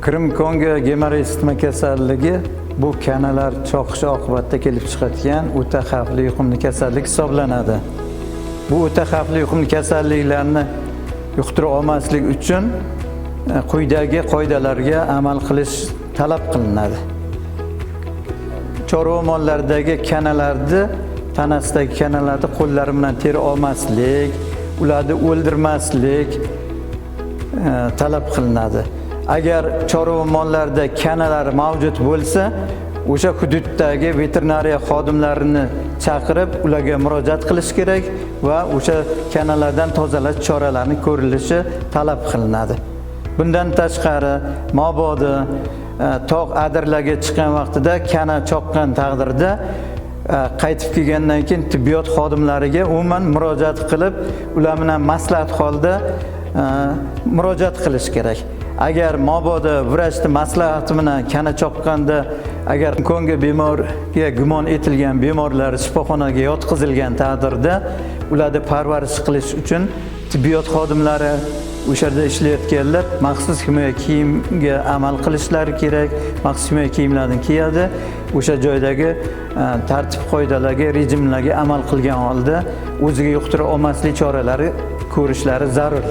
Krim Kongo gemorragik isitma kasalligi bu kanalar choqishi oqibatida kelib chiqadigan o'ta xavfli yuqumli kasallik hisoblanadi. Bu o'ta xavfli yuqumli kasalliklarni yuqtira olmaslik uchun quyidagi qoidalarga amal qilish talab qilinadi. Chorva mollaridagi kanalarni, tanasidagi kanalarni qo'llari bilan tera olmaslik, ularni o'ldirmaslik talab qilinadi. Agar chorva mollarida kanalar mavjud bo'lsa, o'sha hududdagi veterinariya xodimlarini chaqirib, ularga murojaat qilish kerak va o'sha kanalardan tozalash choralarini ko'rilishi talab qilinadi. Bundan tashqari, mabodo tog' adirlarga chiqqan vaqtida kana choqqan taqdirda, qaytib kelgandan keyin tibbiyot xodimlariga umuman murojaat qilib, ular bilan maslahat holda murojaat qilish kerak. Agar mabodo vrachni maslahati bilan kana choqqanda, agar Kongo bemorga gumon etilgan bemorlar shifoxonaga yotqizilgan taqdirda, ularni parvarish qilish uchun tibbiyot xodimlari, o'sha yerda ishlayotganlar maxsus himoya kiyimga amal qilishlari kerak, maxsus himoya kiyimlarini kiyadi, o'sha joydagi tartib qoidalarga, rejimlarga amal qilgan holda o'ziga yuqtira olmaslik choralari ko'rishlari zarur.